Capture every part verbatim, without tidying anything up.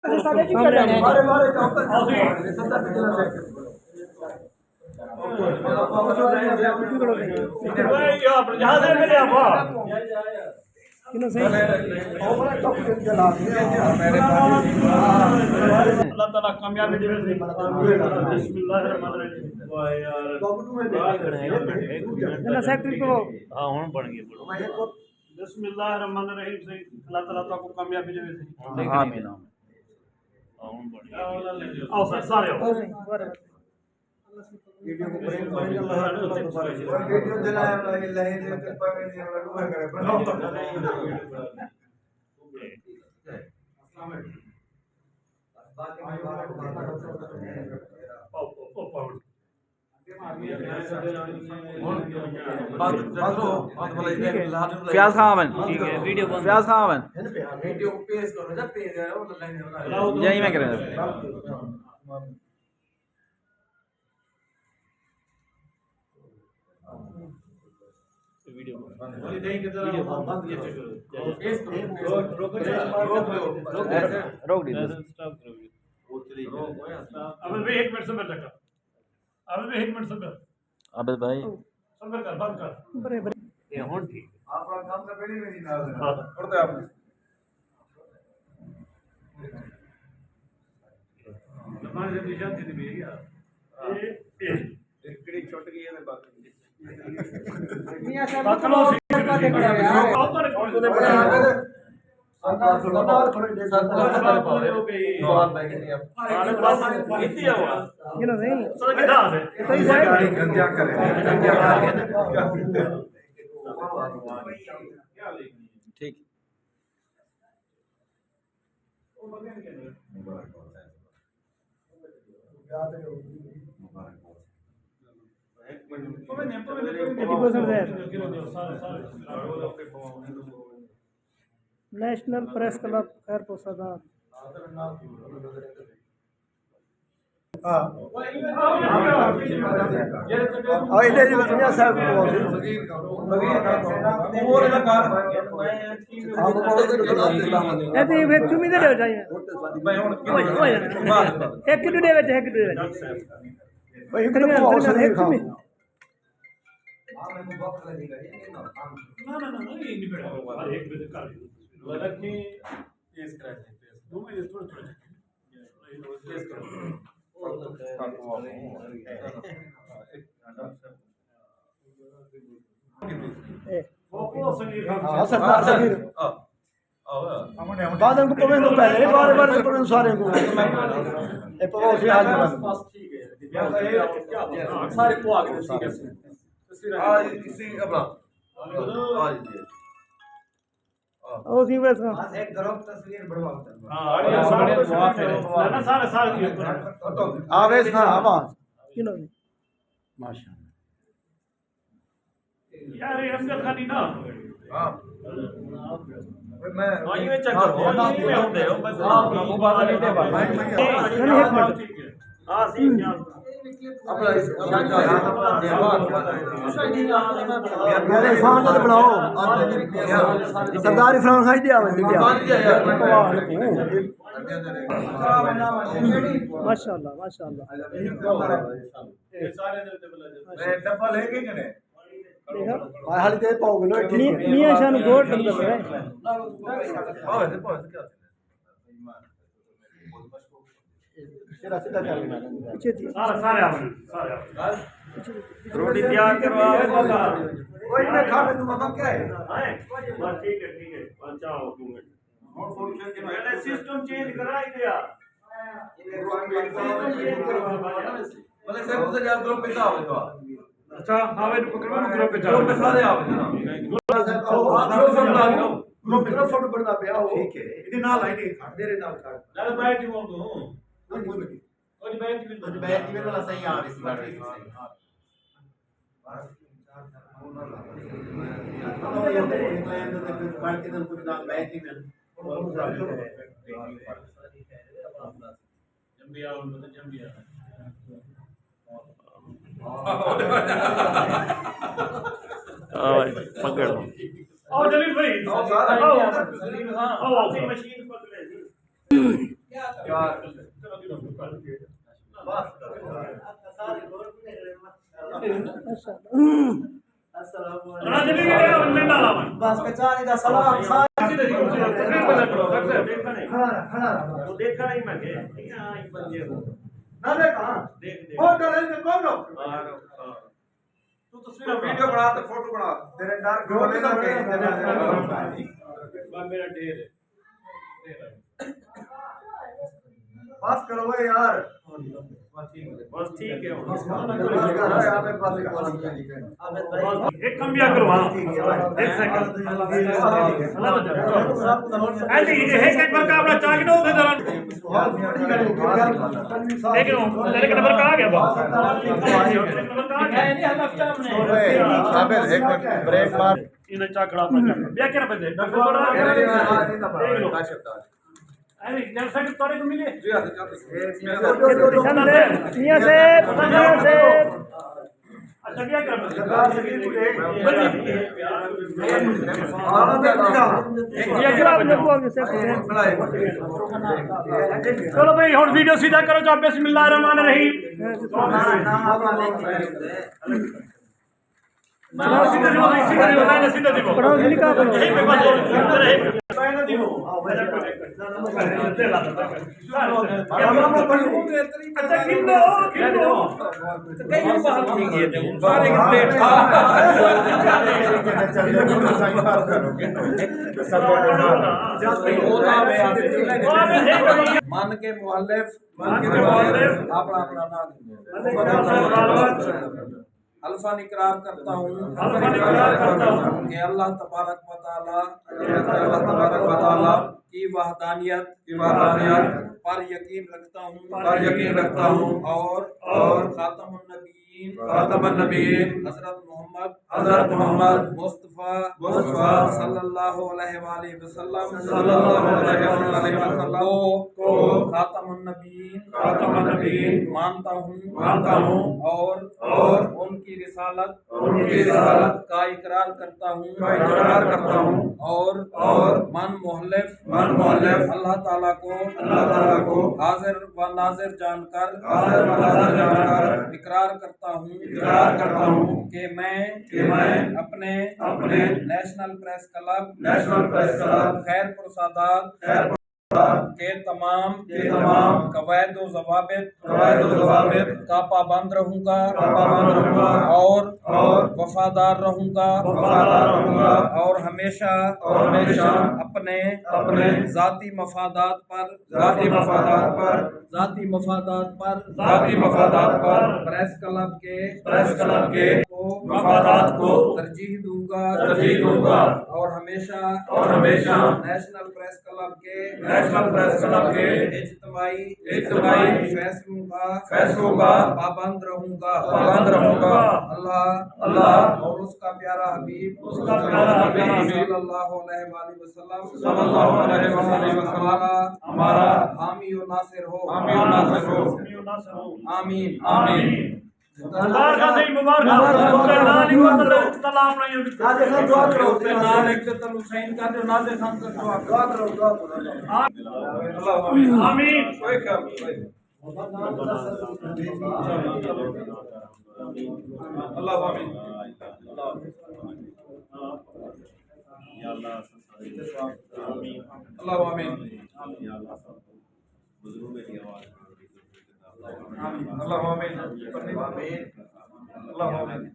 اللہ تعالیٰ کامیابی ݙیوے۔ بسم اللہ الرحمن الرحیم۔ جناب سیکرٹری کو۔ ہاں، ہݨ بݨ ڳئی۔ بسم اللہ الرحمن الرحیم۔ سائیں، اللہ تعالیٰ تہاکوں کامیابی ݙیوے سائیں۔ آمین۔ آؤ سر، سارے آؤ۔ ویڈیو کو برین کریں گے، اللہ تعالیٰ کو برکت دے۔ ویڈیو جلائے، اللہ لہے دے تے پاوے دے، اللہ کو کرے۔ فیاض خان آون۔ ٹھیک ہے، ویڈیو بند۔ فیاض خان آون۔ جی، میں کریں۔ روک ݙیو۔ ابے بھائی، ایک منٹ صبر کر۔ ابے بھائی، ایک منٹ صبر۔ عابد بھائی۔ صبر کر، بند کر۔ برے، برے۔ یہ ہن ٹھیک ہے۔ آپ کا کام تو پہلے بھی نہیں نہ ہاں۔ پڑھتے آپ نے۔ زبان سے پیچھے تھی بھی یار۔ اے، اے۔ ایک کڑی چھٹ گئی ہے، باقی۔ میاں صاحب، بات کرو۔ ٹھیک۔ نیشنل پریس کلب خیر پور صدر۔ ہاں۔ آ، ادھر جی، میاں صاحب کو۔ اے تے پھر چومی دے ݙیو چاہیے۔ اوئے، اوئے۔ ہک ݙو ݙے وچ، ہک ݙو ݙے وچ۔ بھائی، ہک ݙو ݙے وچ۔ چومی۔ نہ، نہ، نہ، نہ، یہ نہیں بیٹھا۔ ہر ایک بجے کر لو۔ رکھیں، تیز کرا دیں، تیز۔ دو منٹ، تھوڑا، تھوڑا۔ ہاں، سردار سمیر۔ بعد ان کو پویں تو پہلے، ایک بار، ایک بار پویں سارے کو۔ اے پویں سے حال۔ سارے کو آگے، ٹھیک ہے۔ آج اسی ابا۔ آج دے۔ او سی ویس خان۔ بس ایک گروپ تصویر بڑھواؤ۔ ہاں، آڑے سارے دعا کرے۔ نہ، نہ، سارے، سارے۔ آویس خان، آواز۔ کنوں؟ ماشاءاللہ۔ یار، یہ افضل خان ہی نا۔ ہاں۔ میں، ہاں، یہ چکر ہو، یہ ہوندے ہو، بس۔ ہاں، وہ بات نہیں دے بھائی۔ نہیں، ایک منٹ۔ میرے فون تے بلاؤ۔ سردار عرفان خان دی آواز دی۔ ماشاءاللہ، ماشاءاللہ۔ ڈبل ہے کہ نہیں؟ ہاں، حالی تے پاؤ گے نا، ٹھیک ہے۔ میاں شاہ نوں گول ڈبل ہے۔ سیدھا، سیدھا کر کے۔ اچھا جی۔ سارے، سارے آؤ، سارے آؤ۔ روٹی تیار کرو، آؤ۔ کوئی نہ کھاوے تو بابا کیا ہے؟ ہاں؟ بس ٹھیک ہے، ٹھیک ہے۔ اچھا، ہو تم۔ میں نے سسٹم چینج کرا ہی دیا۔ سسٹم چینج کرا۔ بھلے صاحب، اسے جا گروپ پہ جاؤ تو۔ اچھا، آوے تو پکڑو نا، گروپ پہ جاؤ۔ گروپ پہ سارے آوے نا۔ گروپ پہ سب بنا لو۔ گروپ پہ فوٹو بننا پیا ہو۔ ٹھیک ہے۔ ادھر نال آئی نہیں کھڑ، میرے نال کھڑ۔ نال بیٹھ جاؤ تو۔ کوئی نہیں۔ کجھ بیٹھ جاؤ۔ کجھ بیٹھ جاؤ، صحیح آوے سی، بیٹھ جاؤ۔ آؤ، پکڑ۔ آؤ، جلیل بھائی۔ آؤ، سارا۔ آؤ، آؤ۔ مشین پکڑے۔ یار، بس کرو یار۔ السلام علیکم۔ بس کچاری دا سلام سارے۔ کھڑا رہ، کھڑا رہ۔ وہ دیکھنا ہی میں کہ، ہاں، ایک بندے کو۔ نہ دیکھا؟ دیکھ، دیکھ۔ فوٹو لے کے کون لو؟ ہاں، ہاں۔ تو تصویر ویڈیو بنا تے فوٹو بنا۔ تیرے ڈر کیوں نہیں لگے؟ بس میرا ڈھیر ہے۔ بس کرو اے یار۔ بس ٹھیک ہے۔ بس کرو یار، بس کرو۔ ایک کم بھی کرو، ہاں۔ ایک سیکنڈ۔ اے جی، ایک، ایک بار کا اپنا چاک نہ ہوتے ذرا۔ لیکن تیرے کے نمبر کا آ گیا بابا؟ نمبر کا آ گیا؟ صابر، ایک منٹ بریک مار۔ انہیں چاک کھڑا پا چاک۔ بیا کیا بندے؟ ڈاکٹر بڑا۔ دیکھ لو۔ اے جنرل سیکرٹری تارے کو ملے؟ میاں صاحب، میاں صاحب۔ اچھا، بیا کر۔ چلو بھائی، ہن ویڈیو سیدھا کرو جو بسم اللہ الرحمن الرحیم۔ سیدھا دیو، سیدھا دیو، سیدھا دیو۔ پڑھاؤ جی، نکاح پڑھاؤ۔ یہیں پہ بات ہو۔ اچھا، کھلو، کھلو۔ من کے مؤلف، من کے مؤلف۔ اپنا، اپنا نام۔ الفاً اقرار کرتا ہوں، الفاً اقرار کرتا ہوں کہ اللہ تبارک و تعالیٰ، کہ اللہ تبارک و تعالیٰ کی وحدانیت، کی وحدانیت پر یقین رکھتا ہوں، پر یقین رکھتا ہوں اور، اور خاتم النبیین، خاتم النبیین حضرت محمد، حضرت محمد مصطفیٰ، مصطفیٰ صلی اللہ علیہ وآلہ وسلم، صلی اللہ علیہ وآلہ وسلم کو، کو خاتم النبیین، خاتم النبیین مانتا ہوں، مانتا ہوں اور، اور ان کی رسالت، اور ان کی رسالت کا اقرار کرتا ہوں، کا اقرار کرتا ہوں اور، اور من مؤلف، من مؤلف اللہ تعالیٰ کو، اللہ تعالیٰ کو حاضر و ناظر جان کر، حاضر و ناظر جان کر اقرار کرتا ہوں، اقرار کرتا ہوں کہ میں، کہ میں اپنے، اپنے نیشنل پریس کلب، نیشنل پریس کلب خیر پور سادات، خیر پور سادات کے تمام، کے تمام قواعد و ضوابط، قواعد و ضوابط کا پابند رہوں گا، کا پابند رہوں گا اور، اور وفادار رہوں گا، وفادار رہوں گا اور ہمیشہ، اور ہمیشہ اپنے، اپنے ذاتی مفادات پر، ذاتی مفادات پر، ذاتی مفادات پر، ذاتی مفادات پر پریس کلب کے، پریس کلب کے کو مفادات کو ترجیح دوں گا، ترجیح دوں گا اور ہمیشہ، اور ہمیشہ نیشنل پریس کلب کے، نیشنل پریس کلب کے اجتماعی، اجتماعی فیصلوں کا، فیصلوں کا پابند رہوں گا، پابند رہوں گا۔ اللہ، اللہ اور اس کا پیارا حبیب، اس کا پیارا حبیب صلی اللہ علیہ وآلہ وسلم، صلی اللہ علیہ وآلہ وسلم ہمارا، ہمارا حامی و ناصر ہو۔ حامی و ناصر ہو۔ آمین۔ آمین۔ مبارکاں سئیں، مبارکاں۔ مبارکاں، مبارکاں۔ نال ہی وقت تلا اپنا یہ۔ نال ایک تے تلو سین کر دیو، نال دے خان کر دیو۔ آمین۔ آمین۔ اللہ آمین۔ اللہ آمین۔ اللہ آمین۔ اللہ آمین۔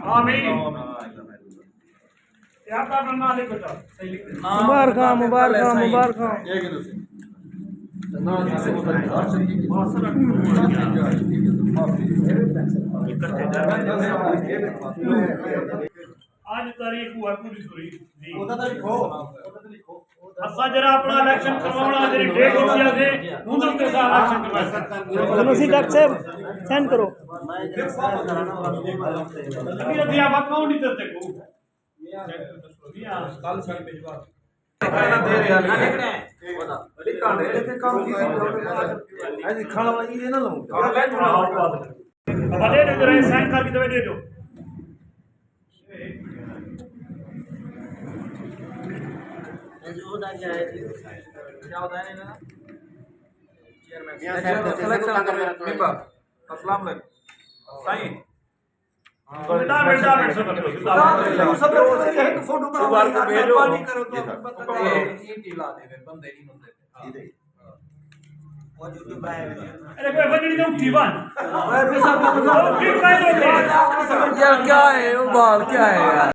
آمین۔ مبارکاں، مبارکاں، مبارکاں۔ اڄ تاریخ ہوا پوری سوری۔ اساں جڑا اپنا الیکشن کرواوݨا، جڑی ڈیٹ ݙتی ہے، اوں دے اتے اساں الیکشن کروایا۔ چلو سی ڈاکٹر صاحب، سائن کرو۔ ابھی ابھی آپ کون نہیں کرتے کو؟ کل سر بھجوا۔ کھانا والا یہ نہ لوں۔ اب دے دو ذرا، سائن کر کے دے دو۔ کیا ہوتا ہے نا؟ چیئرمین۔ میاں صاحب، سلیکشن کمیٹی ممبر۔ السلام علیکم سائیں۔ منٹ، منٹ، منٹ، صبر کرو۔ ہک فوٹو بݨاؤ، مہربانی کرو تو۔ ارے کوئی وڄݨی تے اٹھی ونڄ۔ یار، کیا ہے او بال، کیا ہے یار؟